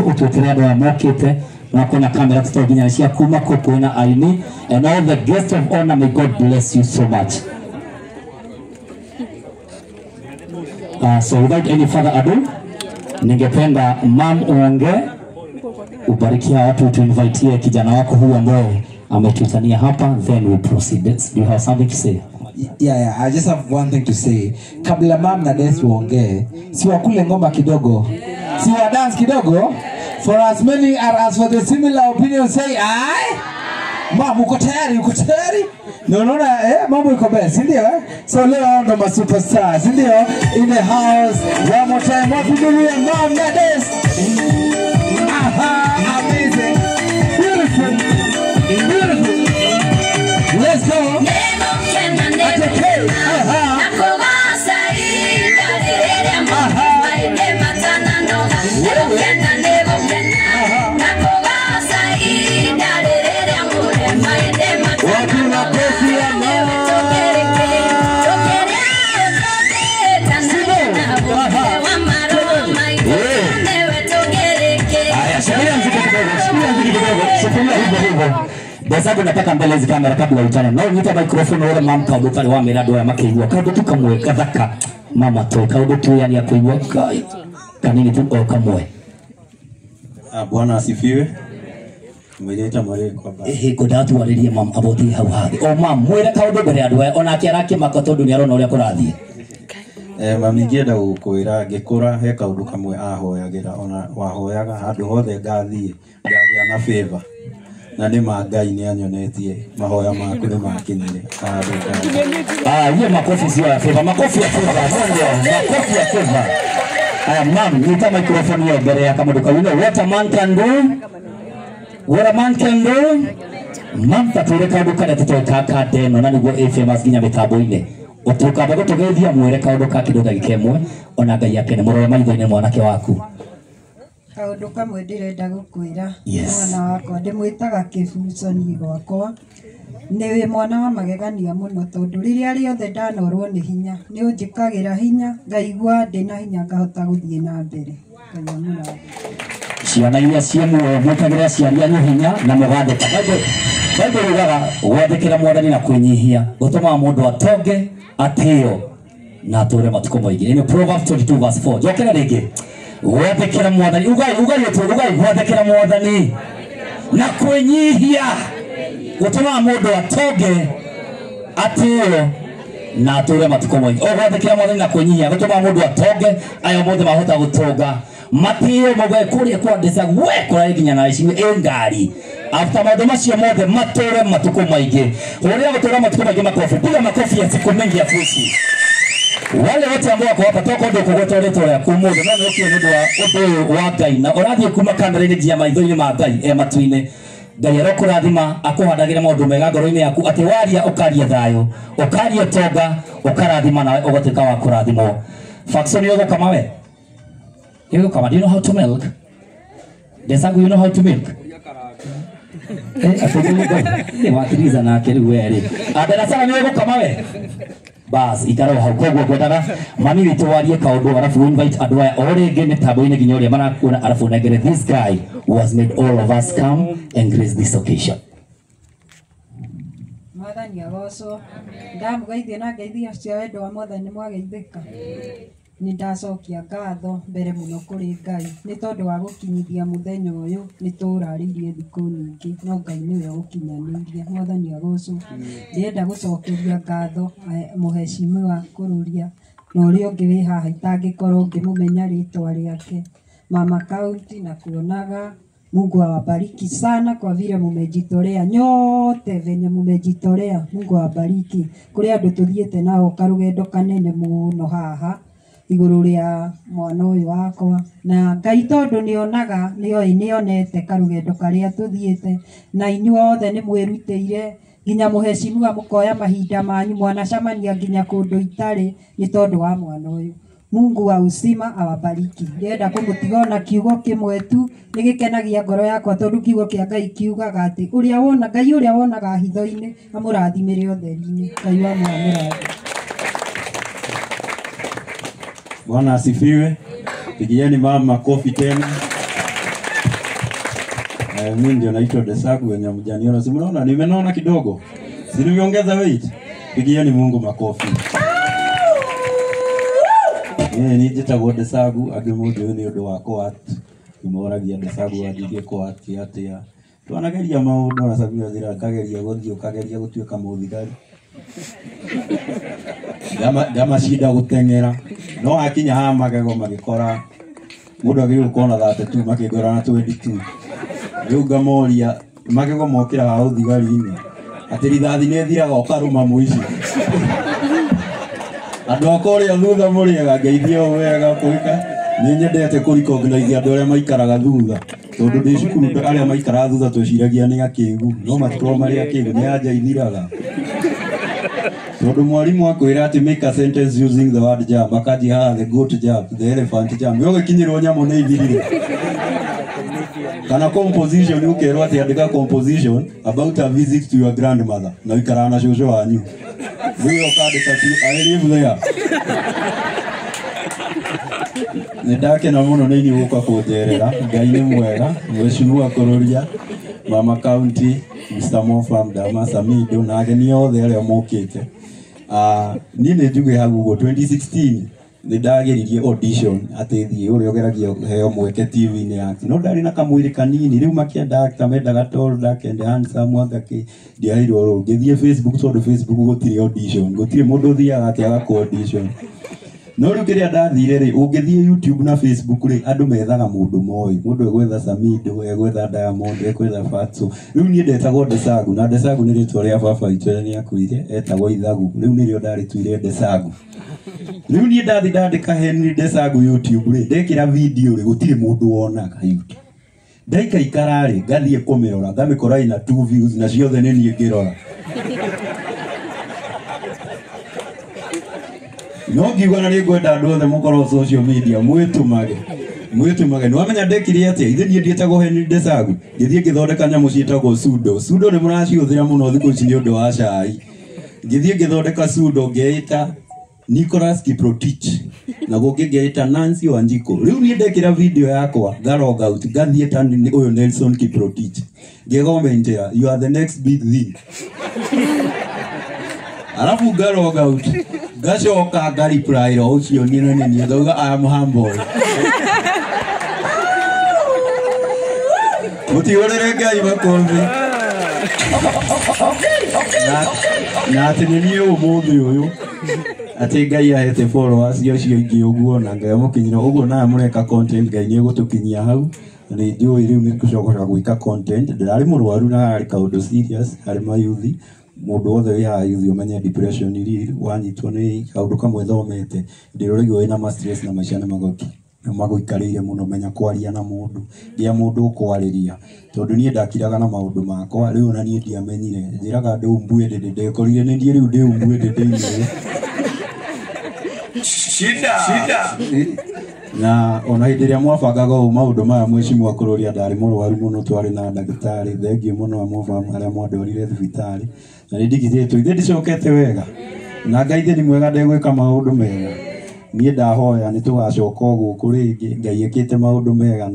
Ũtwĩtĩre andũ aya mokĩte na kwĩna kamera tũtoĩ nginya cia kuma kũ, kwĩna aini and all the guests of honor. May God bless you so much. So without any further ado, ningependa mam uongee, ubarikia watu, tuinvitie kijana wako huyu ambaye ametuitania hapa, then we proceed. Do you have something to say? Yeah, I just have one thing to say. Kabla mam na Des waongee, si wakule ngoma kidogo, si wa dance kidogo. For as many are as for the similar opinion, say aye. Mam, uko tayari? Uko tayari? No, no, no, mambo iko best, si ndio, eh? So leo hao ndo ma superstars, si ndio? In the house. One more time, wapigilie mam na Des. Aha, amazing. Beautiful. Beautiful. Let's go. Ateke. Aha. Aha. Wapi makofi ya mama? Aha. Haya, shikilia mziki kidogo, shikilia mziki kidogo, shikilia hivyo hivyo. Desabu nataka mbele hizi kamera kabla utane. No nyita microphone ore mam kaundu kare wa mera andũ aya makĩigua kaundu tu kamwe kathaka mama to kaundu tu yani akũigua kanini tu o kamwe. Bwana asifiwe. Mwĩrĩte mwĩrĩ kwamba. Ĩhĩ ngwendaga twarĩrie mam about hau hangĩ. O mam mwĩre kaundu mbere ya andũ aya onake arakĩmaka tondũ nĩ arona ũrĩa kũrathiĩ. Mami ingĩenda gũkwĩra ngĩkũra he kaũndũ kamwe ahoyagĩra ona wahoyaga handũ hothe ngathiĩ ngagĩa na favor. Na nĩ ma Ngai nĩ anyonetie mahoya maku nĩ makinyire handũ ngathiĩ. Ah, hiyo makofi sio ya favor, makofi ya favor, ndio makofi ya favor. Aya mam, nyita microphone hiyo mbere ya kamundu kau. You know what a man can do? What a man can do? Mam tatwĩre kaũndũ karĩa tũtoĩ ka ndeno na nĩguo ĩ famous nginya mĩtambo-inĩ. Ũtũkamba gũtũgeithia mwĩre kaũndũ ka kĩndũ ndagĩka ĩmwe ona Ngai akene mũrore maitho-inĩ mwanake waku. Kaũndũ kamwe ndĩrenda gũkwĩra. Yes. Mwana wakwa ndĩmwĩtaga kĩbuco niĩ gwakwa. Nĩ wĩ mwana wa magegania mũno tondũ rĩrĩa rĩothe ndanorwo nĩ hinya nĩ ũnjĩkagĩra hinya ngaigua ndĩna hinya ngahota gũthiĩ na mbere. Ngai amũrathime. Ciana iria ciĩ muoyo mwĩkagĩre aciari anyu hinya na mũgathĩka. Bible yugaga gwathĩkĩra mwathani na kwĩnyihia gũtũmaga mũndũ atonge, atĩo na atũre matukũ maingĩ. Nĩ Proverbs 22 verse 4. Njokera rĩngĩ. Gwathĩkĩra mwathani, ugai ugai ũtũ, ugai gwathĩkĩra mwathani na kwĩnyihia gũtũmaga mũndũ atonge, atĩo na atũre matukũ maingĩ. O gwathĩkĩra mwathani na kwĩnyihia gũtũmaga mũndũ atonge, aya mothe mahota gũtonga matĩo mũgwe kũrĩa kwa Desagu we kũrarĩ nginya na icimĩ ĩ ngari. After maũndũ macio mothe matũre matukũ maingĩ. Ũrĩa gũtũra matukũ maingĩ, makofi, piga makofi ya siku mengi ya kuishi. Wale wote ambao wako hapa toko ndo kugweta rĩtwa rĩaku ũmũthĩ no nĩ ũkire nĩ ũndũ wa ũndũ ũyũ wa Ngai na ũrathiĩ kuma kamera-inĩ nginya maitho-inĩ ma Ngai e matu-inĩ. Ngai arokũrathima akũhandagĩre maũndũ mega ngoro-inĩ yaku atĩ waria ũkaria thayũ, ũkaria ũtonga, ũkarathima nawe ũgatuĩka wa kũrathimwo. Faxon nĩ ũgũkama we? Nĩ ũgũkama? Do you know how to milk? Desagu, you know how to milk? Watiriza nake rĩu we rĩ. Adarasara nĩ ũgũkama we? Bas, ikara hau. Koguo ngwendaga mami witũ warie kaũndũ arabu invite andũ aya o rĩngĩ mĩtambo-inĩ nginya ũrĩa marakuona arabu nengere this guy who has made all of us come and grace this occasion. Mwathani agocwo. Ndamũgeithia na ngeithia cia wendo wa mwathani mwageithĩka. Nĩ ndacokia ngatho mbere mũno kũrĩ Ngai nĩ tondũ wa gũkinyithia mũthenya ũyũ. Nĩ tũrarĩirie thikũ nyingĩ no Ngai nĩwe ũkinyanĩirie. Mwathani agocwo. Ndĩrenda gũcokeria ngatho mũheshimiwa Kũrũria na ũrĩa ũngĩ wĩ haha itangĩkorwo ngĩmũmenya rĩtwa rĩake, mama kaunti na kuonaga. Mungu awabariki sana kwa vile mumejitolea nyote venye mumejitolea. Mungu awabariki. Kũrĩ andũ tũthiĩte nao karũgendo kanene mũno haha igũrũ rĩa mwana ũyũ wakwa na Ngai tondũ nĩonaga nĩoĩ nĩonete karũgendo karĩa tũthiĩte na inyuothe nĩ mwĩrutĩire nginya mũheshimiwa mũkoya mahinda manyu mwanacemania nginya kũndũ itarĩ nĩ tondũ wa mwana ũyũ. Mungu wa uzima awabariki. Ndĩrenda kũmũtiga ona kiugo kĩmwe tu nĩ gĩkenagia ngoro yakwa tondũ kiugo kĩa Ngai kiugaga atĩ ũrĩa wona Ngai ũrĩa wonaga hitho-inĩ amũrathimĩre ũtheri-inĩ. Ngai wa amũrathime. Bwana asifiwe. Pigieni mama makofi tena. Mimi ndio naitwa Desagu, wenye mjaniona. Si mnaona nimenona kidogo? Si nimeongeza weight? Pigieni Mungu makofi. Ni njĩtagwo Desagu, angĩ mũnjũĩ nĩ ũndũ wa coat. Moragia Desagu anjige coat atĩa. Twanageria maũndũ na Samia njĩra ngageria gũthiĩ ũkageria gũtuĩka mũthigari. Ngamacinda gũteng'era. No hakinya haha magego magĩkora mũndũ agĩrĩirwo gũkorwo na 32 makĩngora na 22. Rĩu ngamoria magego mokĩra haha ũthigari-inĩ atĩ rithathi nĩ ĩthiraga ũkarũma mũici. Andũ a kũrĩa thutha mũrĩega, ngeithie ũũ wega kũĩka. Nĩ nyendete kũ recognize andũ arĩa maikaraga thutha. Tondũ ndĩ cukuru arĩa maikaraga thutha twĩciragia nĩ akĩgu, no matikoragwo marĩ akĩgu, nĩ anja ithiraga. Tondũ mwarimũ akwĩra atĩ make a sentence using the word jam, akanjia haha the goat jam, the elephant jam. We ũgĩkinyĩrwo nyamũ nĩ ithirire. Kana composition ũkerwo atĩ andĩka composition about a visit to your grandmother na ũikaraga na cũcũ wanyu. Rĩu ũkandĩka I live there. Nĩ ndakena mũno nĩ inyuĩ gũka kũnjerera. Ngai nĩ mwega. Mheshimiwa Kũrũria, Mama County, Mr. Mofam, Dama Samido na ageni othe arĩa mokĩte. Niĩ nĩ njuge hau ũguo 2016 nĩ ndageririe audition atĩ thiĩ ũrĩa ũgeragia heo mweke TV-inĩ yake. No ndarĩ na kamwĩrĩ kanini, rĩu makĩenda actor mendaga tall, dark and handsome, anga kĩ, ndiaheirwo role. Ngĩthiĩ Facebook tondũ Facebook gũtirĩ audition, gũtirĩ mũndũ ũthiaga atĩ agakũ audition. No rĩu kĩrĩa ndathire rĩ, ũngĩthiĩ YouTube na Facebook rĩ, andũ methaga mũndũ moĩ. Mũndũ egwetha Samido, egwetha Diamond, egwetha Fatso. Rĩu niĩ ndetagwo Desagu, na Desagu nĩ rĩtwa rĩa baba witũ ũrĩa nĩakuire, etagwo Ithagu. Rĩu nĩrĩo ndarĩtuire Desagu. Rĩu niĩ ndathi ndandĩka Henry Desagu YouTube rĩ, ndekĩra video rĩ, gũtirĩ mũndũ wonaga YouTube. Ndaikaikara rĩ, ngathiĩ kũmĩrora, ngamĩkora ĩna 2 views na ciothe nĩ niĩ ngĩrora. No ngiuga na nĩngwenda andũ othe mũkorwo social media mwĩtũmage. Mwĩtũmage. Nĩwamenya ndekire atĩa? Ithe niĩ ndiĩtagwo Henry Desagu. Ngĩthiĩ ngĩthondeka nyamũ ciĩtagwo sudo. Sudo nĩ mũracihũthĩra mũno thikũ ici nĩ ũndũ wa cai. Ngĩthiĩ ngĩthondeka sudo ngeĩta Nicholas Kiprotich na gũngĩ ngeĩta Nancy Wanjiko. Rĩu niĩ ndekĩra video yakwa nga log out ngathiĩ ta ũyũ Nelson Kiprotich. Ngĩgomentera you are the next big thing. Alafu nga log out ngacoka nga reply ro ũcio niĩ na niĩ ngauga I am humble. Mũtihũrĩre Ngai makobi. Na atĩ nĩ niĩ ũmũthĩ ũyũ atĩ Ngai ahete followers acio aingĩ ũguo na Ngai amũkinyĩra ũguo na mũreka content Ngai nĩ egũtũkinyia hau. Na nĩ njũĩ rĩu nĩ gũcoka gwĩka content. Ndĩrarĩ mũrwaru na harĩ kaũndũ serious harĩ mayuthi. Mũndũ wothe wĩ haha yuthi ũmenye depression rĩ wanyitwo nĩ kaũndũ kamwe thomete ndĩrorigwo wĩna ma stress na maica nĩ magoki magũikarĩire mũno. Menya kwaria na mũndũ, gĩa mũndũ ũkwarĩria, tondũ niĩ ndakiraga na maũndũ makwa. Rĩu ona niĩ ndiamenyire, njĩraga andũ mbuĩ ndĩ ndekorire nĩ niĩ rĩu ndĩ mbuĩ ndĩ ndĩinĩ. Shida. Na ona hĩndĩ ĩrĩa mwabangaga ũũ maũndũ maya mheshimiwa Kũrũria ndarĩ mũrwaru mũno, twarĩ na ndagĩtarĩ. Thengiũ mũno amwe arĩa mwandwarire thibitarĩ na nĩ ndigithĩtwo ithe ndicokete wega na Ngai ithe nĩ mwega ndegwĩka maũndũ mega. Niĩ ndahoya nĩ tũgacoka o gũkũ rĩngĩ Ngai ekĩte maũndũ mega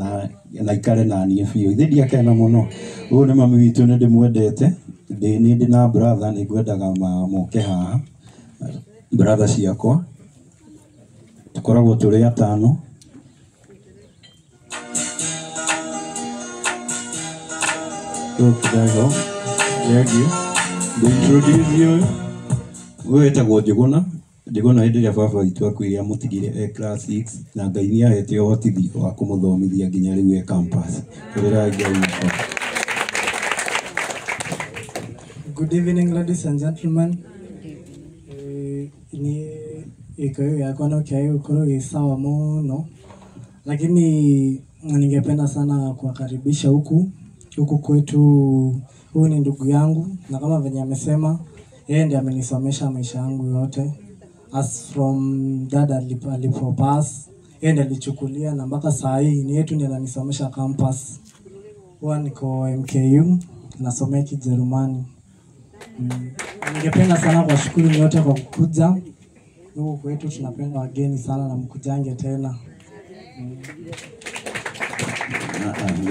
na ikare na niĩ biũ. Ithe ndiakena mũno. Ũyũ nĩ mami witũ, nĩ ndĩmwendete. Nĩ ndĩ na brother, nĩ ngwendaga moke haha, brother ciakwa tũkoragwo tũrĩ atano. Thank you. Introduce you. Wĩtagwo Njũgũna. Njũgũna hĩndĩ ĩrĩa baba witũ akuire amũtigire e class 6 na Ngai nĩ ahete ũhotithio wa kũmũthomithia nginya rĩu e campus. Hũrĩrai Ngai moko. Good evening, ladies and gentlemen. Ni gĩkũyũ gĩakwa no kĩage gũkorwo gĩ sawa mũno, lakini ningependa sana kuwakaribisha huku kwetu. Huyu ni ndugu yangu na kama venye amesema, yeye ndiye amenisomesha maisha yangu yote. As from dad alipo pass, yeye ndiye alichukulia na mpaka saa hii ni yetu ndiye ananisomesha campus. Huwa niko MKU nasomea Kijerumani. Ningependa sana kuwashukuru nyote kwa kukuja. Huku kwetu tunapenda wageni sana na mkujange tena.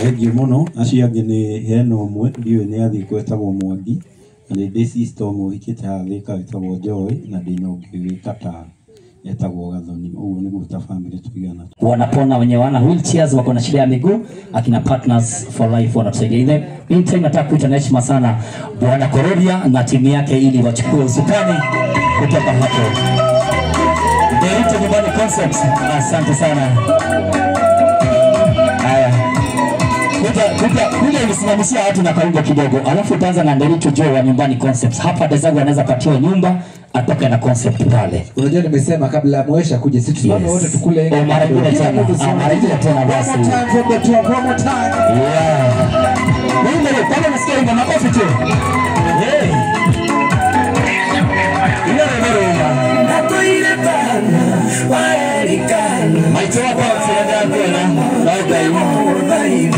Thengiũ mũno. Acio angĩ nĩ hena ũmwe ndiũĩ nĩ athiĩ kwetagwo Mwangi, na nĩ ndĩ sister ũmwe ũhikĩte haha Thĩka wĩtagwo Joy, na ndĩna ũngĩ wĩ Qatar etagwo Gathoni. Ũguo nĩguo ta family tũigana. Wanapona wenye wana wheelchairs, wako na shida ya miguu, akina Partners for Life wanatusaidia. Ile meantime nataka kuita na heshima sana Bwana Kororia na timu yake ili wachukue usukani kutoka hapo. Derito Nyumbani Concepts, asante sana. Haya. Kuja usimamishia watu na kaunga kidogo. Alafu utaanza na Nderitu Joe wa Nyumbani Concepts. Hapa Desagu anaweza patiwa nyumba atoke na concept pale. Unajua nimesema kabla Mwesha kuja sisi tusimame wote tukule. Oh, mara nyingine tena. Mara nyingine tena basi. One more time from the top, one more time. Yeah. Wewe pale unasikia wimbo, makofi tu. Yeah. Ile ndio Natoile bana waerikana. Maito wako tunaendelea tena. Bye bye.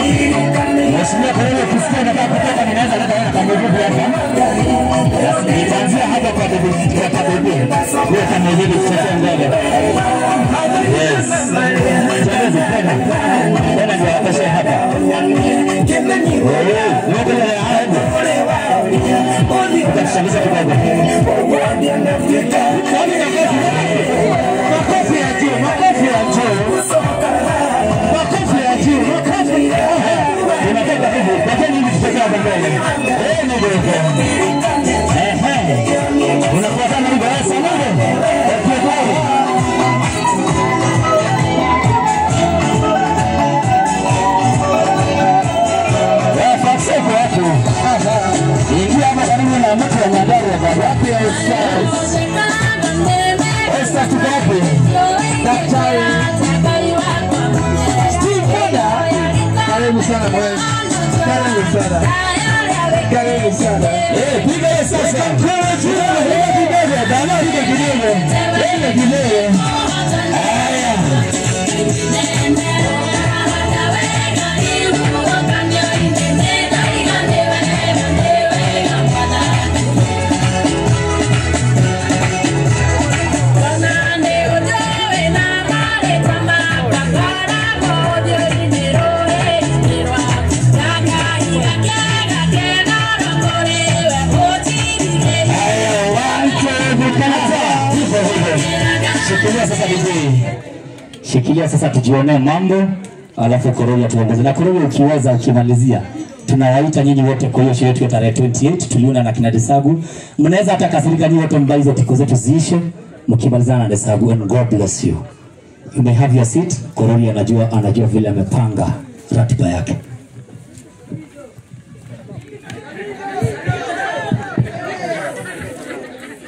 Mheshimiwa Karole, ukisikia nataka kutoka ninaweza leta hela kwa nguvu hapa. Nitaanzia hapa kwa bibi, kwa bibi. Wewe kama hivi tucheze mbele. Yes. Tucheze tena. Tena ndio wapeshe hapa. Wewe, wewe hapa. Utashangiza kidogo. Makofi ya juu, makofi ya juu. Makofi ya juu, makofi. Ninataka hivi, lakini hivi tucheze hapa mbele. Eh, ndio ndio. Eh, unafuatana na basi ndio. Eh, faxi kwa hapo. Ingia hapa karibu na mtu wa Nyandarua baba. Wapi ya Esther? Esther tuko wapi? Daktari Steve Koda. Karibu sana Mwesha. Karibu sana. Karibu sana. Eh, piga hiyo sasa. Piga kidogo, dana piga kidogo. Piga kidogo. Haya. Shikilia sasa vizuri. Shikilia sasa tujionee mambo, alafu Kororia tuongeze. Na Kororia ukiweza ukimalizia, tunawaita nyinyi wote kwa hiyo sherehe yetu ya tarehe 28 tuliona na kina Desagu. Mnaweza hata kasirika nyinyi wote mbali zote tiko zetu ziishe mkimalizana na Desagu, and God bless you. You may have your seat. Kororia anajua vile amepanga ratiba yake.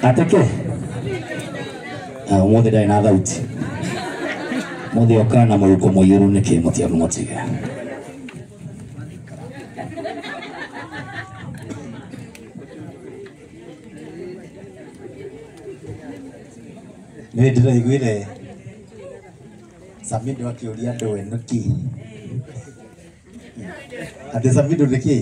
Ateke. Umuthi ndarĩ na thauti. Muthi okaga na mũhuko mũiyũru nĩkĩ mũtiabu mũtige. Nĩ ndĩraiguire Samido akĩũria andũ we nĩkĩ. Atĩ Samido nĩkĩ?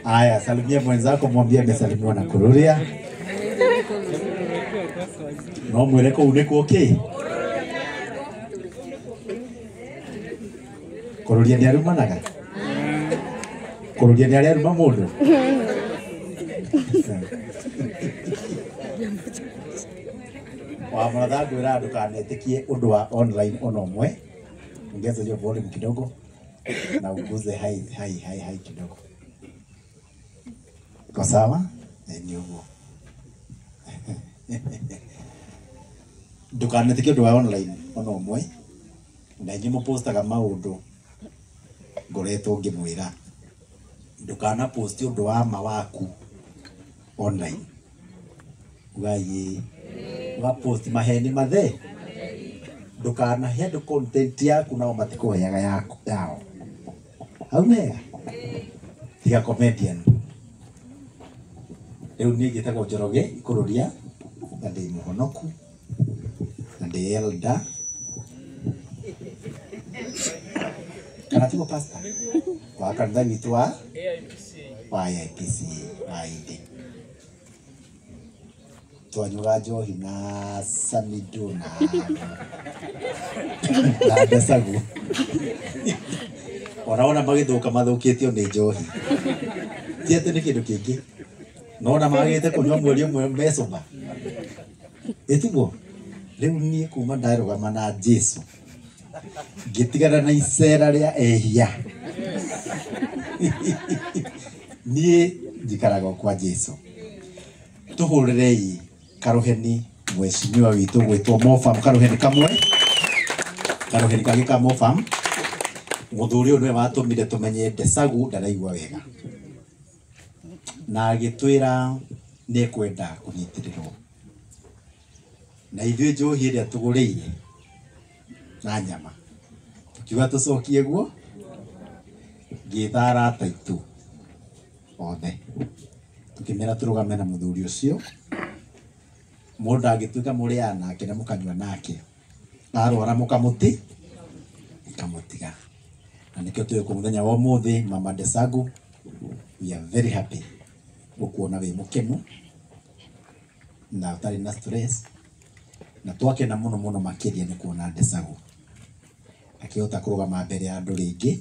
Aya, salimia mwenzako mwambie amesalimiwa na Kururia. No mwĩre kũu nĩkuo kĩ? Kururia nĩ arumanaga? Kururia nĩ arĩ aruma mũndũ? Wa mũratha ngwĩra ndũkanetĩkie ũndũ wa online ona ũmwe. Ongeza hiyo volume kidogo na uguze hai hai hai hai kidogo. Iko sawa? Ni ũguo. Ndũkanetĩkie ũndũ wa online ona ũmwe. Na inyuĩ mũpostaga maũndũ ngoretwo ngĩmwĩra ndũkana post ũndũ wa ma waku online. Ugai wa post maheni mathe. Ndũkanahe andũ content yaku nao matikũheaga yaku yao. Hau nega. Tiga comedian. Rĩu niĩ njĩtagwo Njoroge Ikũrũria na ndĩ mũhonoku na ndĩ elder. Kana tiguo pastor wa kanitha witũ wa AIPC wa Inde. Twanyuaga njohi na Samido na Ndecagu. Ona wona magĩthũka mathũkĩtio nĩ njohi. Ti atĩ nĩ kĩndũ kĩngĩ. Nona magĩte kũnyua mweri ũmwe mecũma. Ĩtiguo? Rĩu niĩ kuma ndarũgama na Jesu ngĩtigana na icera rĩa ehia. Niĩ njikaraga kwa Jesu. Tũhũrĩrei karuheni mheshimiwa witũ gwĩtwo Mofam, karuheni kamwe, karuheni kangĩ ka Mofam. Mũthuri ũyũ nĩwe watũmire tũmenye Ndecagu ndaraigua wega, na agĩtwĩra nĩ ekwenda kũnyitĩrĩrwo na ithuĩ njohi ĩrĩa tũgũrĩire na nyama tukiuga tũcokie guo. Ngĩtha arata aitũ othe tukĩmera tũrũgame na mũthuri ũcio. Mũndũ angĩtuĩka mũrĩaga nake na mũkanyua nake, arwara mũkamũti mũkamũtiga. Na nĩkĩo tũĩ kũ mũthenya wa ũmũthĩ, Mama Ndecagu, we are very happy gũkuona wĩ mũkenu na ũtarĩ na stress, na twakena mũno mũno makĩria nĩ kuona Ndecagu akĩhota kũrũgama mbere ya andũ rĩngĩ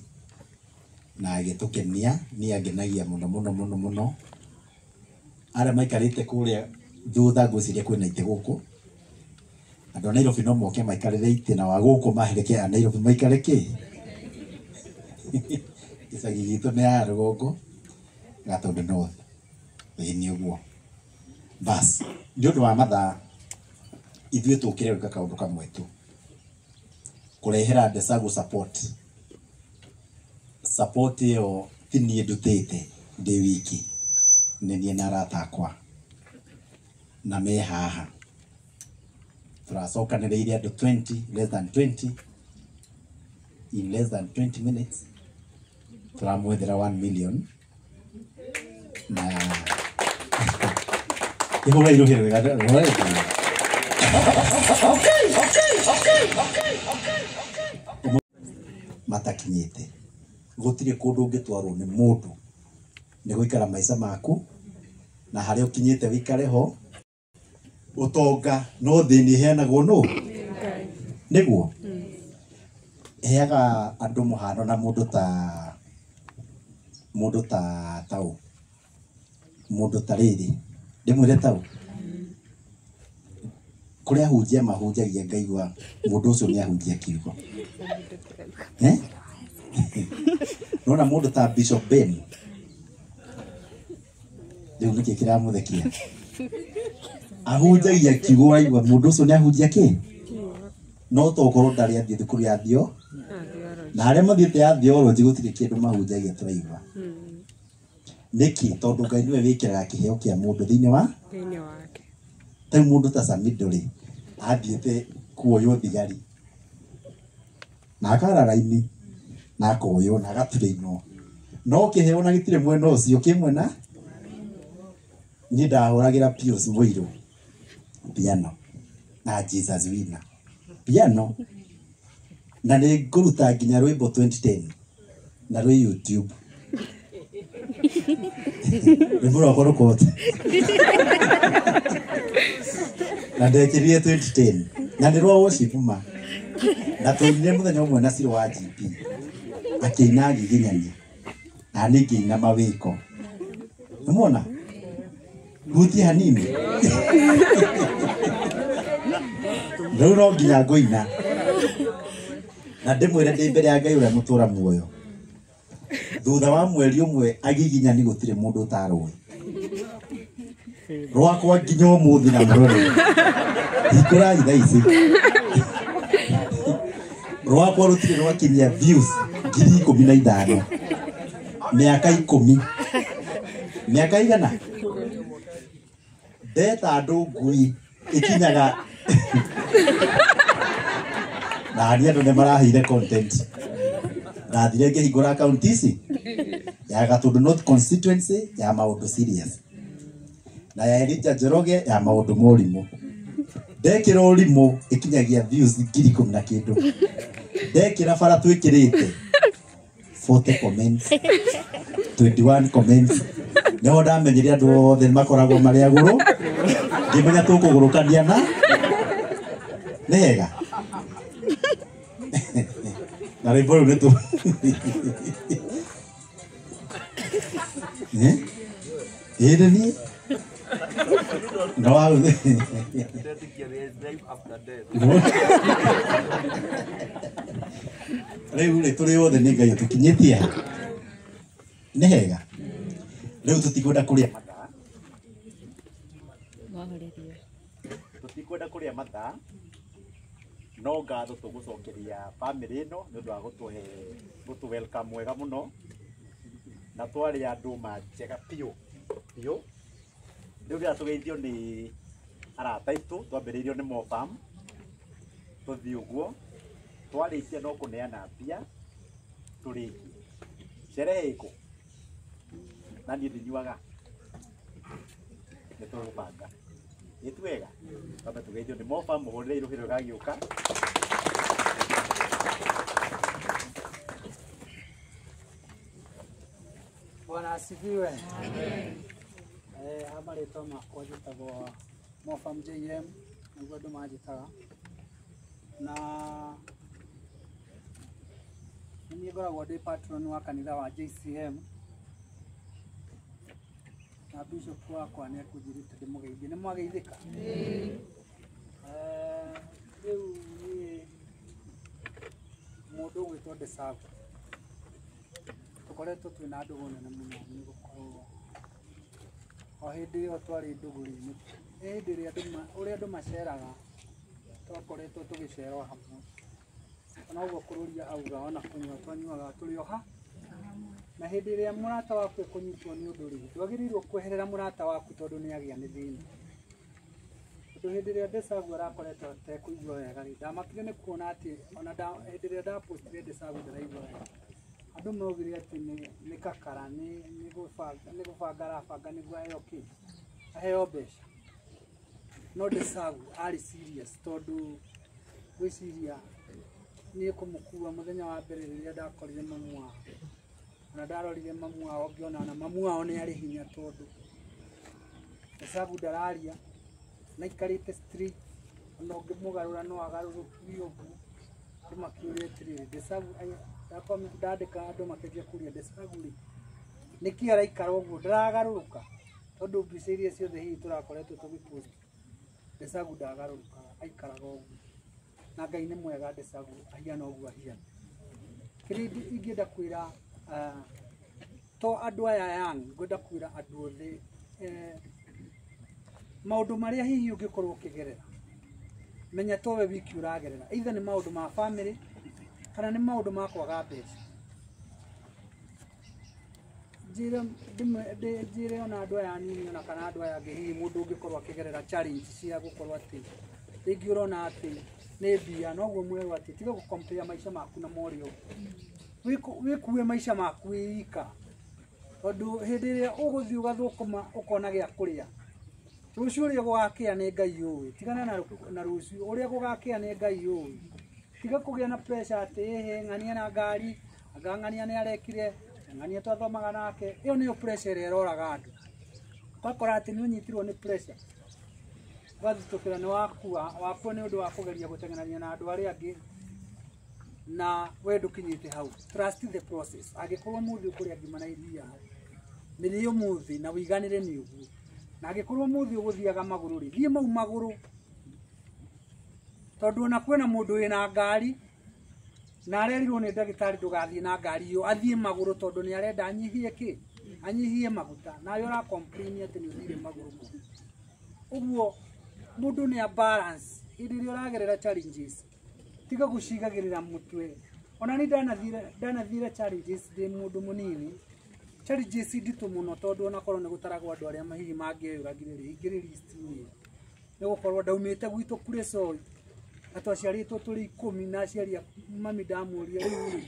na agĩtũkenia. Niĩ angenagia mũno mũno mũno mũno. Arĩa maikarĩte kũrĩa thutha ngwĩciria kwĩna itĩ gũkũ. Andũ a Nairobi no moke maikarĩre itĩ, na wa gũkũ mahereke a Nairobi maikare kĩ. Gĩcagi gitũ nĩ ya rũgongo Gatundu North. Ĩĩ nĩ ũguo. Bas, nĩ ũndũ wa mathaa ithuĩ tũkire gwĩka kaũndũ kamwe tu, kũrehera Ndecagu support. Support ĩyo ti niĩ ndutĩte ndĩ wiki, nĩ niĩ na arata akwa na me haha. Tũracokanĩrĩire andũ 20, less than 20, in less than 20 minutes tũramwethera 1 million na ihũra iruhĩ rwega rũrĩa. Matakinyĩte gũtirĩ kũndũ ũngĩtwarwo nĩ mũndũ, nĩ gũikara maica maku na harĩa ũkinyĩte wĩikare ho. Ũtonga no thĩinĩ ĩheanagwo nũ? Nĩguo heaga andũ mũhano na mũndũ ta tau, mũndũ ta rĩrĩ ndĩmwĩre tau kũrĩa ahunjia mahunjagia ngaigua mũndũ ũcio nĩ ahunjia kiugo. Nona mũndũ ta Bishop Ben rĩu nĩkĩ kĩramũthekia? Ahunjagia kiugo waigua mũndũ ũcio nĩ ahunjia kĩ, no tokorwo ndarĩ athiĩ thukuru ya thio, na arĩa mathiĩte ya theology gũtirĩ kĩndũ mahunjagia tũraigua. Nĩkĩ? Tondũ Ngai nĩwe wĩkĩraga kĩheo kĩa mũndũ thĩinĩ wa wake. Ta mũndũ ta Samido rĩ, athiĩte kuoywo thigari na akara raini na akoywo na agaturĩinwo, no kĩheo na gĩtirĩ mwena ũcio kĩ mwena. Niĩ ndahũragĩra Pius Mũirũ piano na Jesus Winner piano, na nĩ ngũruta nginya rwĩmbo 2010 na rwĩ YouTube. Rwĩmbo rwakwa rũkote na ndekĩrire 2010 na nĩ rwa worship ma, na twainire mũthenya ũmwe na Ciro wa GP akĩina ngiginyani na niĩ ngĩina mawĩko. Nĩmuona hutie hanini rĩu no nginya ngũina na ndĩmwĩre ndĩ mbere ya Ngai ũrĩa mũtũra muoyo. Thutha wa mweri ũmwe agiginyani gũtirĩ mũndũ ũtarũĩ rwakwa nginya ũmũthĩ na mũrore hingũrai thaa ici rwakwa rũtirĩ rwakinyia views 15,000 mĩaka 10 mĩaka igana ndeta andũ ngui ikinyaga na niĩ andũ nĩ maraheire content. Ndathire ngĩhingũra account ici ya Gatundu North constituency ya maũndũ serious na ya Elijah Njoroge ya maũndũ ma ũrimũ. Ndekĩra ũrimũ ĩkinyagia views 10,000 na kĩndũ. Ndekĩra bara twĩkĩrĩte 40 comments, 21 comments. Nĩho ndamenyire andũ othe makoragwo marĩ agũrũ, ngĩmenya tũkũgũrũkania na nĩ hega. Na rwĩmbo rũu nĩ tũ ĩĩ nĩ niĩ no rĩu rĩ tũrĩ othe nĩ Ngai ũtũkinyĩtie haha nĩ hega. Rĩu tũtikwenda kũrĩa mathaa, tũtikwenda kũrĩa mathaa, no ngatho tũgũcokeria bamĩrĩ ĩno nĩ ũndũ wa gũtũhe gũtũ welcome wega mũno, na twarĩ andũ manjega biũ biũ. Rĩu rĩrĩa tũgeithio nĩ arata aitũ, twambĩrĩirio nĩ Mofam, tũthiĩ ũguo twarĩkia no kũneana mbia tũrĩkie. Sherehe ĩkũ? Na niĩ ndinyuaga, nĩ tũgũbanga. Ĩ ti wega? Twambe tũgeithio nĩ Mofam, mũhũrĩre irũhĩ rũgagĩũka. Bwana asifiwe. Ha marĩtwa makwa njĩtagwo Mofam JM, nĩguo andũ manjĩtaga. Na nĩ niĩ ngoragwo ndĩ patron wa kanitha wa JCM. Na bishop wakwa nĩ ekũnjĩrĩte ndĩmũgeithie. Nĩ mwageithĩka? Rĩu niĩ mũndũ ũgwĩtwo Desagu, tũkoretwo twĩna ndũgũ nene mũno, nĩ gũkorwo o hĩndĩ ĩyo twarĩ ndũgũ rĩ, nĩ hĩndĩ ĩrĩa ũrĩa andũ maceraga twakoretwo tũgĩcera o hamwe. Ona ũguo kũrũria auga ona kũnyua twanyuaga tũrĩ o ha. Na hĩndĩ ĩrĩa mũrata waku ekũnyitwo nĩ ũndũ rĩ, ndwagĩrĩirwo kweherera mũrata waku tondũ nĩ agĩa nĩ thĩna. Tondũ hĩndĩ ĩrĩa Desagu arakoretwo atekũigua wega rĩ, ndamakire nĩ kuona atĩ ona hĩndĩ ĩrĩa ndapostire Desagu ndaraigua wega, andũ maugire atĩ nĩ kakara, nĩ gũbanga arabanga nĩguo aheo kĩ, aheo mbeca. No Desagu arĩ serious tondũ ngwĩciria niĩ kũmũkua mũthenya wa mbere rĩrĩa ndakorire mamu wao, ona ndarorire mamu wao ngĩona ona mamu wao nĩ arĩ hinya tondũ Desagu ndararia na aikarĩte straight, ona ũngĩmũgarũra no agarũrũkio ũguo. Andũ makĩũria atĩrĩrĩ, Desagu ndandĩka andũ makĩanjia kũria Desagu rĩ, nĩkĩ araikara ũguo ndaragarũrũka? Tondũ mbica iria ciothe hihi tũrakoretwo tũgĩpost, Desagu ndagarũrũkaga, aikaraga ũguo. Na Ngai nĩ mwega, Desagu ahiana ũguo ahiana. Kĩrĩa ingĩenda kwĩra to andũ aya young, ngwenda kwĩra andũ othe maũndũ marĩa hihi ũngĩkorwo ũkĩgerera, menya to we wiki ũragerera, either nĩ maũndũ ma family kana nĩ maũndũ ma kwaga mbeca. Njĩre ona andũ aya anini ona kana andũ aya angĩ, hihi mũndũ ũngĩkorwo akĩgerera challenge cia gũkorwo atĩ rĩngĩ ũrona atĩ nĩ mbia, noguo mwerwo atĩ tiga gũ-compare maica maku na ma ũrĩa ũngĩ. Wĩkue maica maku wĩ ika, tondũ hĩndĩ ĩrĩa ũgũthiĩ ũgathũkũma ũkona gĩa kũrĩa, rũciũ ũrĩa gũgakĩa nĩ Ngai ũĩ. Tigana na rũciũ ũrĩa gũgakĩa nĩ Ngai ũĩ. Tiga kũgĩa na pressure atĩ ĩhĩ ng'ania na ngari, anga ng'ania nĩ arekire, ng'ania twathomaga nake. Ĩyo nĩyo pressure ĩrĩa ĩroraga andũ. Ũgakora atĩ nĩ ũnyitirwo nĩ pressure, ũgathitũkĩra nĩ wakua, wakua nĩ ũndũ wa kũgeria gũteng'erania na andũ arĩa angĩ na we ndũkinyĩte hau. Trust the process. Angĩkorwo mũthĩ ũkũrĩa ngima na iria, mĩrĩe ũmũthĩ na ũiganĩre nĩ ũguo. Na angĩkorwo mũthĩ ũgũthiaga magũrũ rĩ, thiĩ mau magũrũ, tondũ ona kwĩna mũndũ wĩna ngari na arerirwo nĩ ndagĩtarĩ ndũgathiĩ na ngari ĩyo, athiĩ magũrũ tondũ nĩ arenda anyihie kĩ, anyihie maguta, nawe ũra complain atĩ nĩ ũthire magũrũ mũno. Ũguo mũndũ nĩ a balance hĩndĩ ĩrĩa ũragerera challenges, tiga gũcigagĩrĩra mũtwe. Ona niĩ ndanathire challenges ndĩ mũndũ mũnini, challenges nditũ mũno, tondũ onakorwo nĩ gũtaragwo andũ arĩa hihi mangĩeyũragire rĩ, ingĩrĩ list-inĩ ĩyo. Nĩ gũkorwo ndaumĩte gwitũ kũrĩ Soy, na twaciarĩtwo tũrĩ 10 na aciari a mami ndamũria rĩu rĩ,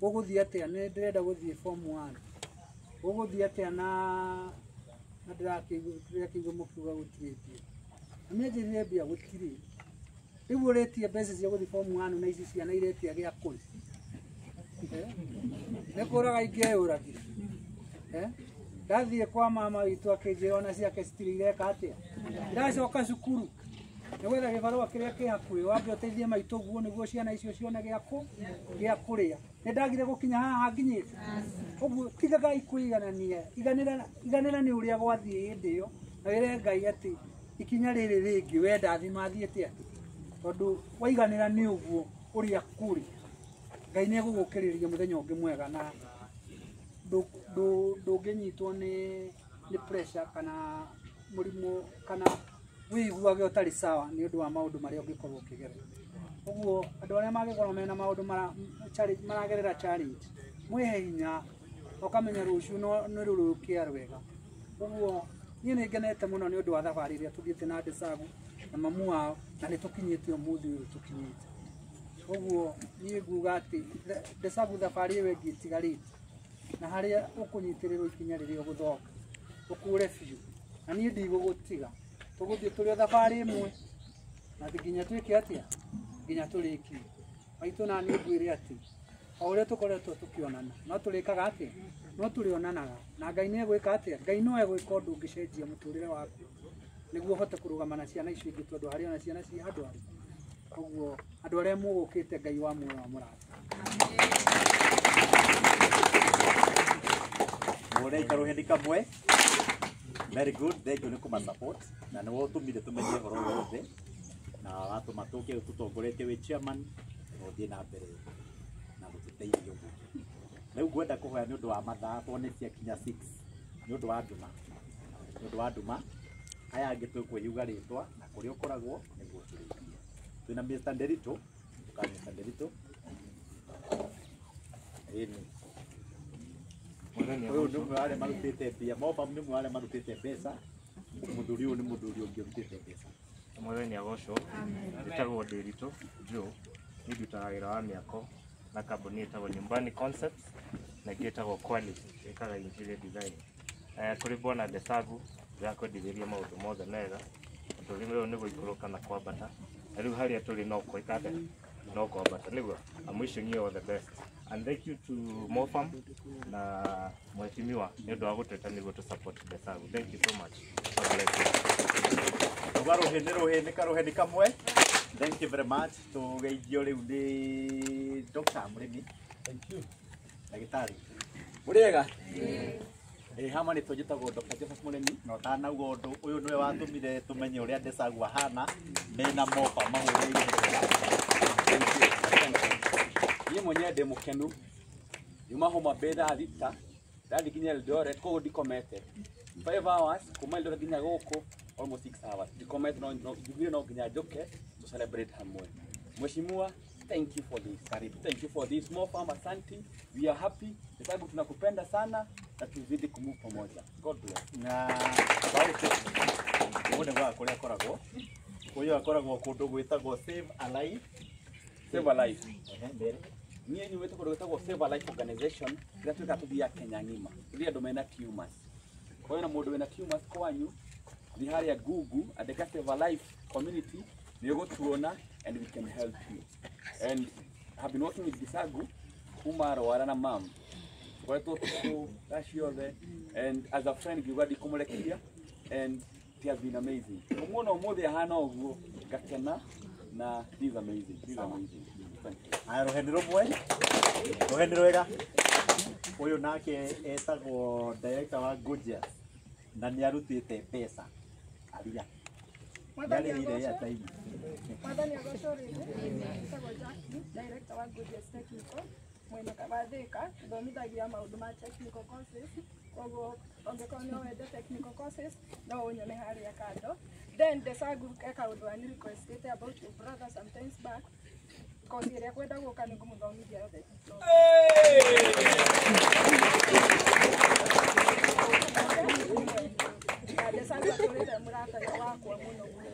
ũgũthiĩ atĩa? Nĩ ndĩrenda gũthiĩ form 1. Ũgũthiĩ atĩa na ndĩrakĩigua mũkiuga gũtirĩ mbia. Mami anjĩrire mbia gũtirĩ. Rĩu ũretia mbeca cia gũthiĩ form 1 na ici ciana iretia gĩa kũrĩa. Nĩ kũraga ingĩeyũragire. Ndathiĩ kwa mama witũ akĩnjĩra ona ciake citirĩ ireka atĩa. Ndacoka cukuru nĩ gwetha gĩbarũa kĩrĩa kĩ hakuhĩ wambe ũteithie maitũ guo nĩguo ciana icio cione gĩa kũrĩa. Nĩ ndagire gũkinya haha nginyĩte. Ũguo tigagai kwĩiganania, iganĩra nĩ ũrĩa gwathiĩ hĩndĩ ĩyo na wĩre Ngai atĩ ikinya rĩrĩ rĩngĩ we ndathima thiĩte atĩ tondũ waiganĩra nĩ ũguo ũrĩa kũrĩ Ngai nĩ egũgũkĩrĩria mũthenya ũngĩ mwega na ndũngĩnyitwo nĩ pressure kana mũrimũ kana wĩiguage ũtarĩ sawa nĩ ũndũ wa maũndũ marĩa ũngĩkorwo ũkĩgerera. Ũguo andũ arĩa mangĩkorwo mena maũndũ maragerera challenge mwĩhe hinya ũkamenya rũciũ nĩ rũrũkia rwega. Ũguo niĩ nĩ ngenete mũno nĩ ũndũ wa thabarĩ ĩrĩa tũthiĩte na Desagu na mamu wao na nĩ tũkinyĩte ũmũthĩ ũyũ tũkinyĩte. Ũguo niĩ nguga atĩ Desagu thabarĩ ĩyo ĩngĩ ĩtigarĩte na harĩa ũkũnyitĩrĩrwo ikinya rĩrĩa ũgũthonga ũkũre biũ na niĩ ndigũgũtiga tũgũthiĩ tũrĩ o thabarĩ ĩmwe na nginya twĩke atĩa nginya tũrĩkie. Maitũ na niĩ ngwĩre atĩ o ũrĩa tũkoretwo tũkĩonana no tũrĩkaga atĩa no tũrĩonanaga na Ngai nĩ egwĩka atĩa Ngai no egwĩka ũndũ ũngĩcenjia mũtũrĩre waku nĩguo ũhote kũrũgama na ciana icio ingĩ tondũ harĩ ona ciana ciĩ handũ harĩ. Ũguo andũ arĩa mũgũkĩte Ngai wa muoyo wa mũrathime. Mũrĩ karuheni kamwe. Very good, thank you nĩ kũma support na nĩwe ũtũmire tũmenye ũhoro wothe na watũma tũke tũtongoretie wĩ chairman na ũthiĩ na mbere na gũtũteithia ũguo. Rĩu ngwenda kũhoya nĩ ũndũ wa mathaa tondũ nĩ ciakinya 6 nĩ ũndũ wa nduma. Nĩ ũndũ wa nduma aya angĩ tũkwĩyuga rĩtwa na kũrĩa ũkoragwo nĩguo tũrĩkie. Twĩna Mr. Nderito, ũka Mr. Nderito. Ĩni. Ũyũ nĩ ũmwe wa arĩa marutĩte mbia, Mobam nĩ ũmwe wa arĩa marutĩte mbeca, mũthuri ũyũ nĩ mũthuri ũngĩ ũrutĩte mbeca. Mwathani agocwo, njĩtagwo Ndiritu Joe, niĩ ndutaga wĩra wa mĩako na kambuni ĩtagwo Nyumbani Concepts na ĩngĩ ĩtagwo Quality, ĩkaga interior design. Kũrĩ bwana Desagu, ndĩrakwendithĩria maũndũ mothe mega, tondũ rĩu nĩ gũikũrũka na kwambata, na rĩu harĩa tũrĩ no gwĩka atĩa? No kwambata, nĩguo. I'm wishing you all the best. And thank you to Mofam na mheshimiwa nĩ ũndũ wa gũtwĩta nĩguo tũ support Desagu. Thank you so much. God bless you. Tuga rũhĩ nĩ karuheni kamwe. Thank you very much. Tũgeithio rĩu nĩ Dr. Mũrĩmi. Thank you. Ndagĩtarĩ. Mũrĩega? Ĩ hama nĩ tũnjĩtagwo Dr. Joseph Mũrĩmi. Na ũtanauga ũndũ ũyũ nĩwe watũmire tũmenye ũrĩa Desagu ahana mena Mofa mahũrĩire. Niĩ mwenyewe ndĩ mũkenu. Nyuma Homa Bay thaa 6 ndathiĩ nginya Eldoret koguo ndikomete 5 hours kuma Eldoret nginya gũkũ almost 6 hours ndikomete no njugire no nginya njoke to celebrate hamwe. Mheshimiwa, thank you for this. Karibu. Thank you for this. Mofam, asante. We are happy. Desagu tunakupenda sana na tuzidi kumove pamoja. God bless. Na bauti ũguo nĩguo kũrĩa akoragwo. Ũyũ akoragwo kũndũ gwĩtagwo Save a Life. Save a Life. Mbere. Niĩ nyumĩte kũndũ gwĩtagwo Save a Life Organization kĩrĩa twĩkaga tũthiaga Kenya ng'ima. Tũthiaga andũ mena tumors. Kwa hiyo na mũndũ wĩna tumors kwanyu, thiĩ harĩa Google, andĩka Save a Life Community, nĩ ũgũtuona and we can help you. And I have been working with Desagu kuma arwara na mam. Tũkoretwo tũkũ thaa ciothe and as a friend ngiuga ndikũmũrekia and it has been amazing. Kũmuona ũmũthĩ ahana ũguo ngakena na this is amazing. This is amazing. Thank you. Aya rũheni rũmwe. Rũheni rwega. Ũyũ nake etagwo director wa Gorgeous na nĩ arutĩte mbeca. Aria. Nĩarĩhire airtime. Mwathani agocwo rĩngĩ. Njĩtagwo Jackie, director wa Gorgeous Technical mwena wa Thika, tũthomithagia maũndũ ma technical courses, koguo ũngĩkorwo no wende technical courses no ũnyone harĩa kando. Then Desagu e kaũndũ ani requestĩte about your brother sometimes back, kosi ĩrĩa kwenda gũka nĩ ngũmũthomithia yothe. Na Desagu atũrĩte mũrata wakwa mũno mũno.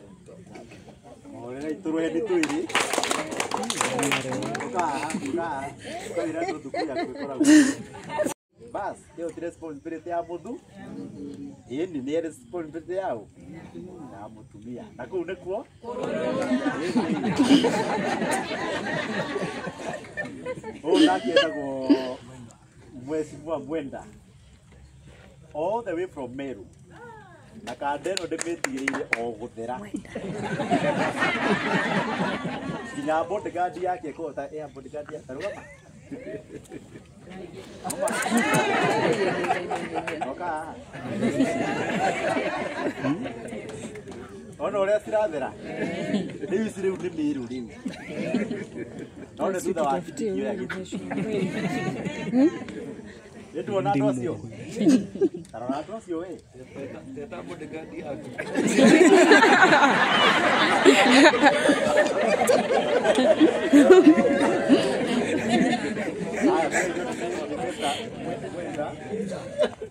Mũhũrĩre itũrũheni twĩrĩ. Ũkaĩra andũ thukuru yaku ĩkoragwo. Bas, ĩyo ti responsibility ya mũthu. Ĩni nĩ responsibility yao ya mũtumia. Na kũu nĩkuo? Ũyũ nake etagwo Mheshimiwa Mwenda, all the way from Meru, na kanda ĩno ndĩmĩtigĩrĩire o gũthera nginya bodyguard yake ĩkũhota ya bodyguard ya tarũgama. Oka. Ona ũrĩa cirathera. Rĩu ici rĩu nĩ mĩrũ rĩu. No nĩ thutha wa kĩoya gĩtĩ. Nĩ tuona andũ acio. Tarora andũ acio we. Teta bodyguard yaku.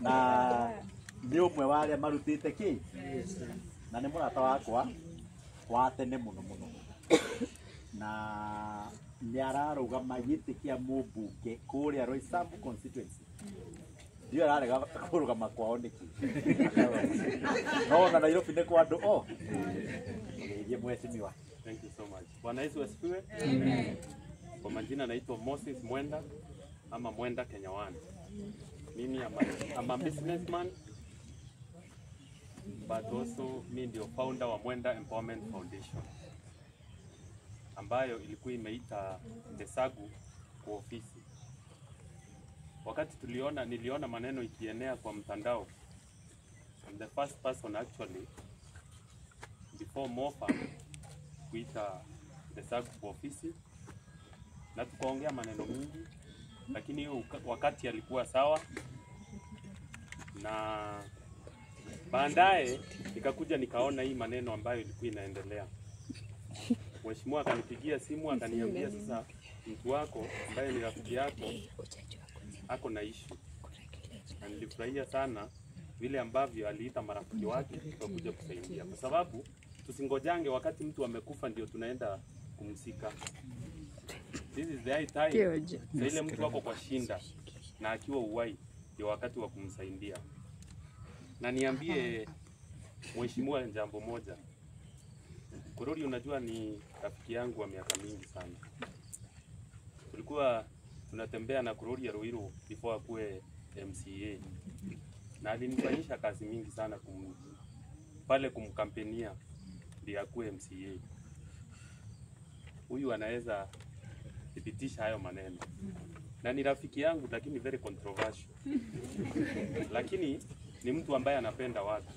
Na nĩ ũmwe wa arĩa marutĩte kĩ na nĩ mũrata wakwa wa tene mũno mũno, na nĩ ararũgama gĩtĩ kĩa mũmbunge kũrĩa Roysambu constituency. Ndiũ ararega kũrũgama kwao nĩkĩ, no ona Nairobi nĩ kwa andũ o. Ũgeithie mheshimiwa. Thank you so much. Bwana Yesu asifiwe. Kwa majina naitwa Moses Mwenda ama Mwenda Kenya One. Mimi I'm a businessman, but also mi ndio founder wa Mwenda Empowerment Foundation ambayo ilikuwa imeita Desagu kwa ofisi. Wakati niliona maneno ikienea kwa mtandao, I'm the first person actually before Mofa kuita Desagu kwa ofisi, na tukaongea maneno mingi, lakini hiyo wakati alikuwa sawa, na baadaye nikakuja nikaona hii maneno ambayo ilikuwa inaendelea. Mheshimiwa akanipigia simu akaniambia, sasa mtu wako ambaye ni rafiki yako ako na issue. Na nilifurahia sana vile ambavyo aliita marafiki wake tukakuja kusaidia, kwa sababu tusingojange wakati mtu amekufa ndio tunaenda kumsika. This is the high time. Sasa ile mtu wako kwa shinda na akiwa uhai ndio wakati wa kumsaidia. Na niambie mheshimiwa jambo moja. Kurori, unajua ni rafiki yangu wa miaka mingi sana. Tulikuwa tunatembea na Kurori ya Ruiru before akuwe MCA. Na alinifanyisha kazi mingi sana pale kumkampenia ndiye akuwe MCA. Huyu anaweza thibitisha hayo maneno. Na ni rafiki yangu lakini very controversial. Lakini ni mtu ambaye anapenda watu.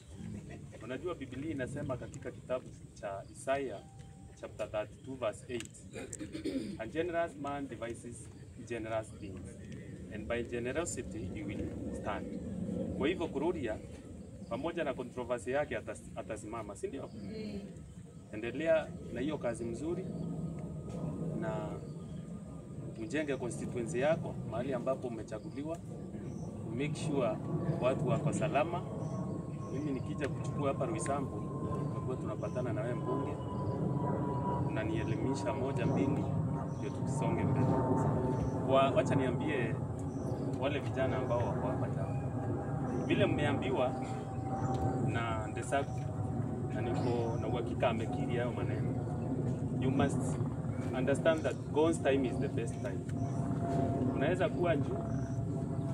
Unajua Biblia inasema katika kitabu cha Isaiah chapter 32 verse 8, a generous man devises generous things, and by generosity he will stand. Kwa hivyo Kururia pamoja na controversy yake atasimama, si ndio? Endelea na hiyo kazi mzuri na ujenge constituency yako mahali ambapo umechaguliwa. Make sure watu wako salama. Mimi nikija kuchukua hapa Roysambu, tutakuwa tunapatana na wewe mbunge, unanielimisha moja mbili ndio tukisonge mbele. Wacha niambie wale vijana ambao wako hapa tao, vile mmeambiwa na Ndesagu, na niko na uhakika amekiri hayo maneno. You must understand that God's time is the best time. Unaweza kuwa juu,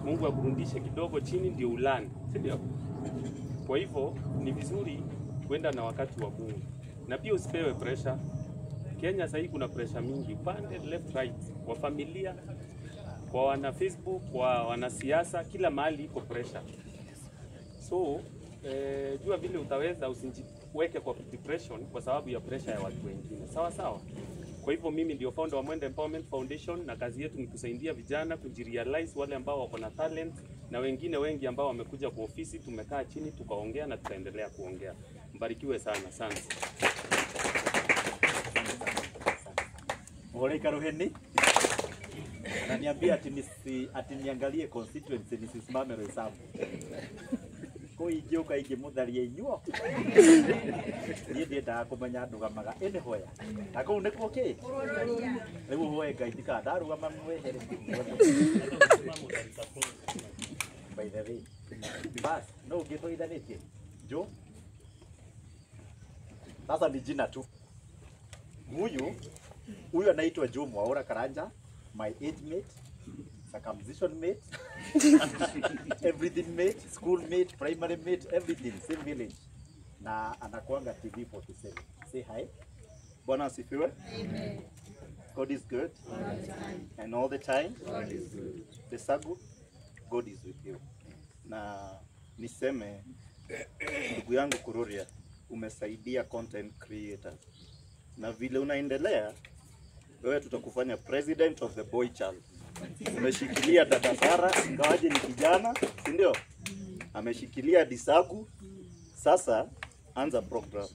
Mungu akurudishe kidogo chini ndio ulani, si ndio? Kwa hivyo ni vizuri kwenda na wakati wa Mungu. Na pia usipewe pressure. Kenya sasa kuna pressure mingi upande left right, kwa familia, kwa wana Facebook, kwa wanasiasa, kila mahali iko pressure. So, jua vile utaweza, usijiweke kwa depression kwa sababu ya pressure ya watu wengine. Sawa sawa. Kwa hivyo mimi ndio founder wa Mwenda Empowerment Foundation, na kazi yetu ni kusaidia vijana kujirealize, wale ambao wako na talent na wengine wengi ambao wamekuja kwa ofisi. Tumekaa chini tukaongea na tutaendelea kuongea. Mbarikiwe sana sana. Ole Karuheni ananiambia ati niangalie constituency nisisimame Roysambu. Ko ingĩũka ingĩmũtharia inyuo. Niĩ ndiendaga kũmenya ndũgamaga anywhere. Na kũu nĩkuo kĩ? Rĩu hoe Ngai ndikandarũgama mwehere. By the way, bas no ũngĩtũithanĩtie Jo. Sasa ni jina tu. Huyu anaitwa Joe Mwaura Karanja, My age mate, circumcision mate, everything mate, school mate, primary mate, everything, same village. Na anakuanga TV47. Say hi. Bwana asifiwe. Amen. God is good. All the time. And all the time. God is good. Desagu, God is with you. Na niseme ndugu yangu Kururia, umesaidia content creators. Na vile unaendelea, wewe tutakufanya president of the boy child. Umeshikilia dada Sara, ingawaje ni kijana, si ndio? Ameshikilia Disagu. Sasa anza program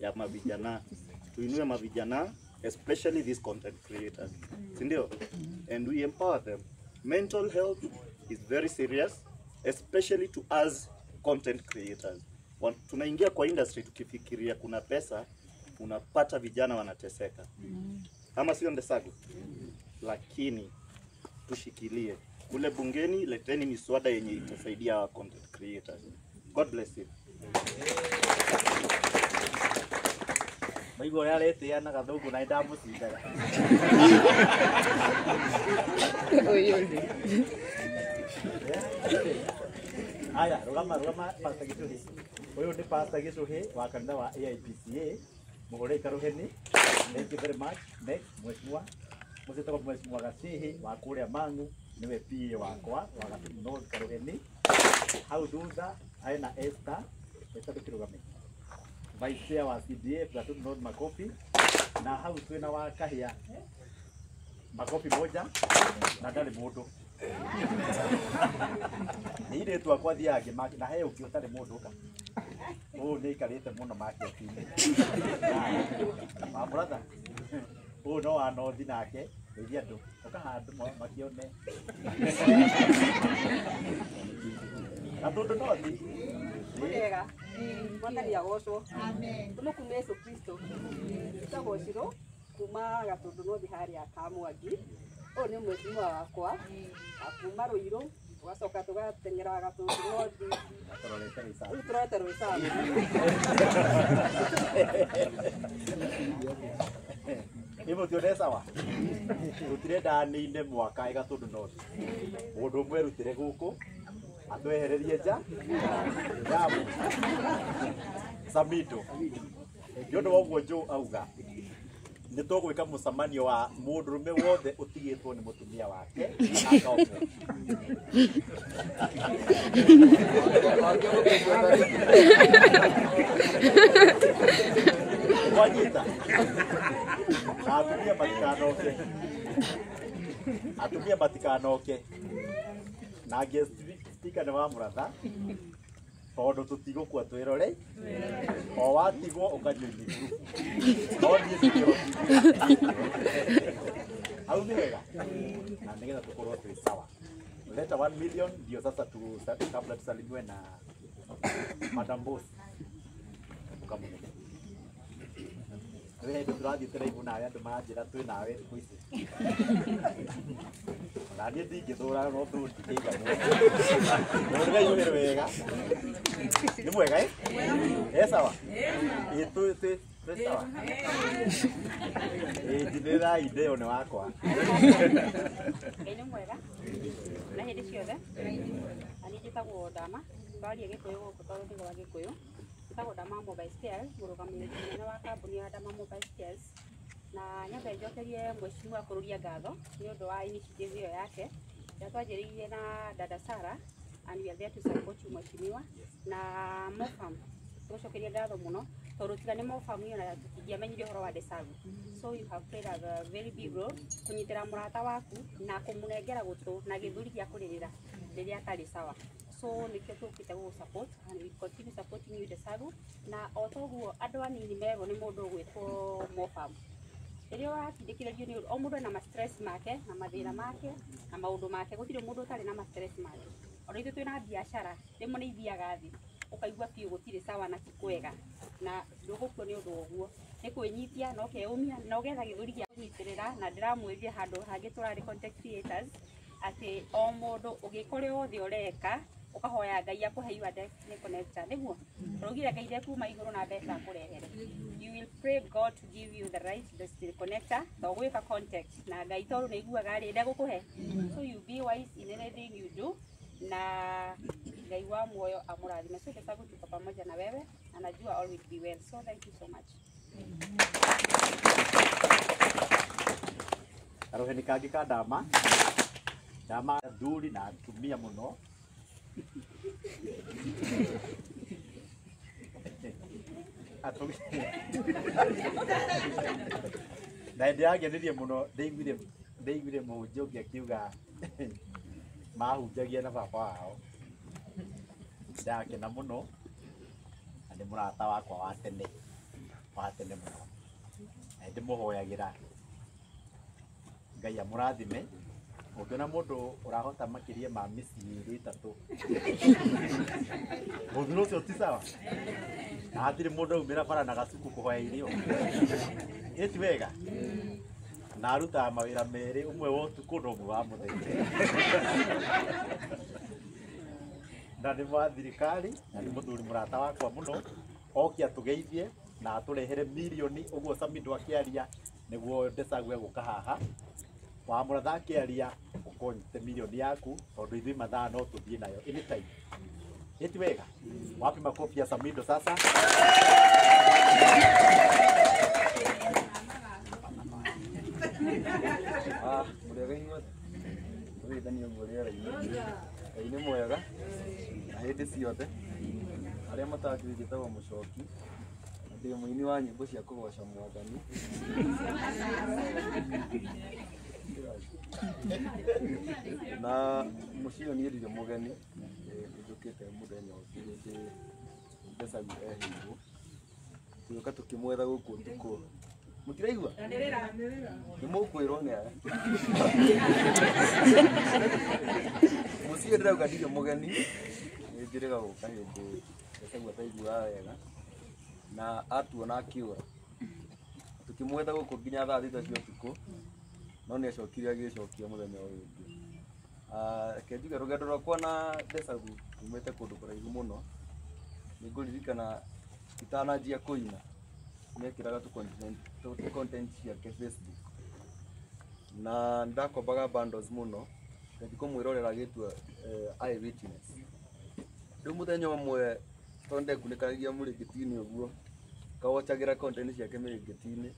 ya mavijana. Tuinue mavijana, especially these content creators, si ndio? And we empower them. Mental health is very serious, especially to us content creators. Tunaingia kwa industry tukifikiria kuna pesa, unapata vijana wanateseka. Ama sio Ndesagu? Lakini tushikilie kule bungeni, leteni miswada yenye itasaidia our content creators. God bless you. Maigua ũrĩa aretĩĩa na gathũngũ na nĩndamũcindaga. Aya, rũgama rũgama Pastor Gĩcũhĩ. Ũyũ nĩ Pastor Gĩcũhĩ wa kanitha wa AIPCA. Mũhũrei karuheni. Thank you very much. Next, Mheshimiwa. Mũcĩtagwo Mheshimiwa Gacĩhĩ wa kũrĩa Mang'u, nĩwe PA wakwa wa Gatundu North Karuheni. Hau thutha hena Esther. Esther ndũkĩrũgame. Vice Chair wa CDA Gatundu North makofi. Na hau twĩna wa Kahĩa makofi moja na ndarĩ mũndũ. Nĩ irĩtu akwa thiaga ngĩmaki na he ũngĩ ũtarĩ mũndũ ũka. Ũyũ nĩ aikarĩte mũno market-inĩ. My brother, ũyũ no wa North nake, geithia andũ. Ũka handũ makĩone. Gatundu North. Wega. Mwathani agocwo. Amen. Tũmũkumie Yesu Kristo. Njĩtagwo Shiro kuma Gatundu North harĩa Kamwangi. Ũyũ nĩ mheshimiwa wakwa kuma Ruiru, tũgacoka tũgateng'era Gatundu North. Tũrorete Rũisamu. Rĩu tũrorete Rũisamu. Ĩ mũtione sawa? Tũtirenda nĩine mwaka ĩ Gatundu North. Mũndũ ũmwe erutĩre gũkũ atwehererie nja Jamu Samido. Nĩ ũndũ wa ũguo Joe auga nĩ tũgwĩka mũcemanio wa mũndũrũme wothe ũtigĩtwo nĩ mũtumia wake akaoke. Wanyita na atumia matikanoke, atumia matikanoke na guest speaker nĩ wa mũratha tondũ tũtigũkua twĩrore o watigwo ũkajoin group no niĩ ndingĩhotithia hau nĩ wega na nĩgetha tũkorwo twĩ sawa. Leta 1 million ndio sasa tu kabla tusalimiwe na Madam Boss ukamwone. Wewe ndio tũrathiĩte raibu nawe andũ maranjĩra twĩ nawe thikũ ici. Ona niĩ ndingĩthũra no thũ ndingĩiganwo. Mũrĩre wega. Nĩ mwega ĩ? Ĩ sawa? Ĩ twĩ twĩ twĩ sawa? Ĩ njithĩrai ndĩo nĩ wakwa. Ngai nĩ mwega na hĩndĩ ciothe. Na niĩ njĩtagwo Ndama, twaria Gĩkũyũ gũkũ tondũ ndĩ wa Gĩkũyũ. Njĩtagwo Ndama Mobile Spares, mũrũgamĩrĩri mũnene wa kambuni ya Ndama Mobile Spares. Na nyambe njokerie mheshimiwa Kururia ngatho nĩ ũndũ wa initiative ĩyo yake. Ĩrĩa twanjĩrĩirie na dada Sara, and we are there to support you mheshimiwa. Na Mofam tũgũcokeria ngatho mũno tondũ tiga nĩ Mofam niĩ ona tũtingĩamenyire ũhoro wa Desagu. So you have played a very big role kũnyitĩra mũrata waku na kũmũnengera gũtũ na gĩthũri gĩa kũrĩrĩra rĩrĩa atarĩ sawa. So nĩkĩo tũkĩte gũgũ support and we continue supporting you Desagu. Na o toguo andũ anini merwo nĩ mũndũ ũgwĩtwo Mofam rĩrĩa ũratindĩkĩrĩrio nĩ o mũndũ ena ma stress make na mathĩna make na maũndũ make, gũtirĩ mũndũ ũtarĩ na ma stress make. Ona ithuĩ twĩna biacara rĩmwe nĩ ithiaga thĩ ũkaigua biũ gũtirĩ sawa na ti kwega na ndũgũkua nĩ ũndũ ũguo nĩ kwĩnyitia na ũkeumia na ũgetha gĩthũri gĩa kũnyitĩrĩra. Na ndĩramwĩrire handũ hangĩ tũrarĩ content creators atĩ o mũndũ ũgĩka ũrĩa wothe ũreka Ukahoya Ngai akuhe your destiny connector niguo rugire Ngai ndekuma iguru na mbeca akurehere. You will pray God to give you the right destiny connector to gwika contact na Ngai toru nĩ iguaga rĩ ndegũkũhe. So you be wise in anything you do na Ngai wa muoyo amũrathime. So Desagu tuko pamoja na wewe na najua all will be well. So thank you so much. Karoheni kangĩ ka ndama ndama athuri na atumia mũno. Na ndĩragenirie mũno ndĩiguire mũhunjia ũngĩ akiuga mahunjagia na baba wao. Ndakena mũno na nĩ mũrata wakwa wa tene mũno na ndĩmũhoyagĩra Ngai amũrathime. Ũngĩona mũndũ ũrahota makĩria ma mĩciĩ ĩrĩ ĩtatũ mũthuri ũcio ti sawa, na hatirĩ mũndũ aumĩra bara na gacuku kũhoya irio ĩ ti wega, na arutaga mawĩra merĩ, ũmwe wa ũtukũ na ũmwe wa mũthenya na nĩ wa thirikari na nĩ mũthuri mũrata wakwa mũno, oke atũgeithie na atũrehere mirioni ũguo Samido akĩaria nĩguo Desagu egũka haha wa mũratha akĩaria ũkonyite mirioni yaku tondũ ithuĩ mathaa no tũthiĩ nayo anytime. Ĩ ti wega? Wapi makofi ya Samido sasa? Mũrĩega inyuothe? Tũgeithanie ũguo rĩera-inĩ. Ngai nĩ mwega na hĩndĩ ciothe. Arĩa matanjũĩ njĩtagwo Mũcoki na ndĩ mũini wa nyĩmbo cia kũgoca Mwathani. Na mũciĩ ũyũ niĩ ndirĩ mũgeni, nĩnjũkĩte mũthenya ũngĩ hĩndĩ Desagu eheirwo. Tũgĩũka tũkĩmwetha gũkũ ũtukũ. Mũtiraigua? Nĩ mũkwĩrwo nĩ aya. Mũciĩ ndĩrauga ndirĩ mũgeni, nĩ njĩrĩga gũka hĩndĩ Desagu ataiguaga wega na atuona akĩũra. Tũkĩmwetha gũkũ nginya thaa 6 cia ũtukũ, no nĩ acokire agĩcokia mũthenya ũyũ ũngĩ. Reke njuge rũgendo rwakwa na Desagu rumĩte kũndũ kũraihu mũno. Nĩngũririkana itananjia kũina nĩekĩraga tũ content ciake Facebook na ndakombaga bundles mũno ngathiĩ kũmwĩrorera agĩtua eye witness. Rĩu mũthenya ũmwe tondũ ndekunĩkanagia mũrĩngĩti-inĩ ũguo ngawatchagĩra content ciake mĩrĩngĩti-inĩ,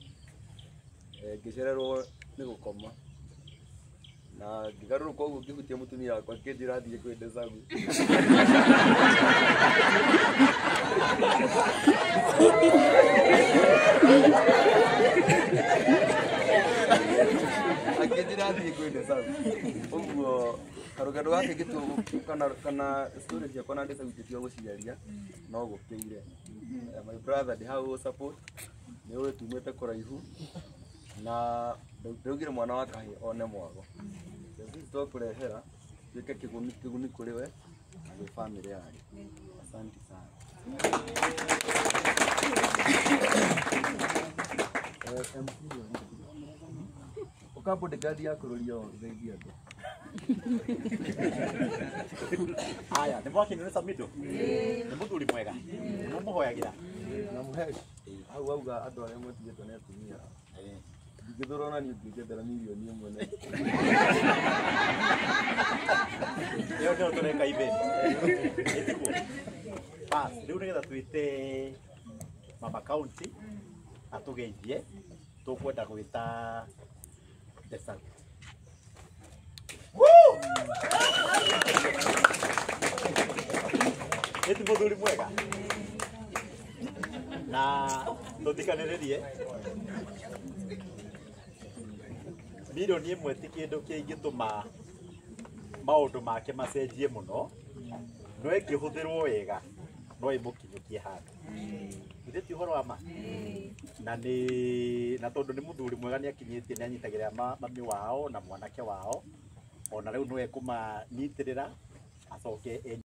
ngĩcererwo nĩ gũkoma na ngĩgarũrũka ũguo ngĩhutia mũtumia wakwa akĩnjĩra thiĩ kwĩ Desagu. Akĩnjĩra thiĩ kwĩ Desagu. Ũguo karũgendo gake ngĩtua kana story ciakwa na Desagu ngĩtua gũciaria no gũkĩire. My brother ndĩ hau support nĩ ũĩ tumĩte kũraihu na ndaugire mwana wa kahĩĩ one mwago. Sisi twakũrehera tuĩke kĩguni kũrĩ we na gwĩ family yake. Asante sana. Ũka bodyguard ya kũrũria ũgeithie andũ. Aya, nĩ mwakenio nĩ Samido? Nĩ mũthuri mwega? Nĩ mũmũhoyagĩra? Na mũhe hau auga andũ arĩa matigĩtwo nĩ atumia. Ndingĩthũra ona niĩ ũngĩnjethera mirioni ĩmwe na ĩyo nĩyo tũreka event. Ĩtiguo? Bas, rĩu nĩgetha twĩte mama county atũgeithie, tũkwenda gwĩta Desagu. Ĩti mũthuri mwega na tũthikanĩrĩrie mirioni ĩmwe ti kĩndũ kĩngĩtũma maũndũ make macenjie mũno, no ĩngĩhũthĩrwo wega no ĩmũkinyũkie handũ. Githĩ ti ũhoro wa ma? Na nĩ na tondũ nĩ mũthuri mwega nĩ akinyĩtie nĩ anyitagĩrĩra mami wao na mwanake wao, ona rĩu no ekũmanyitĩrĩra acoke.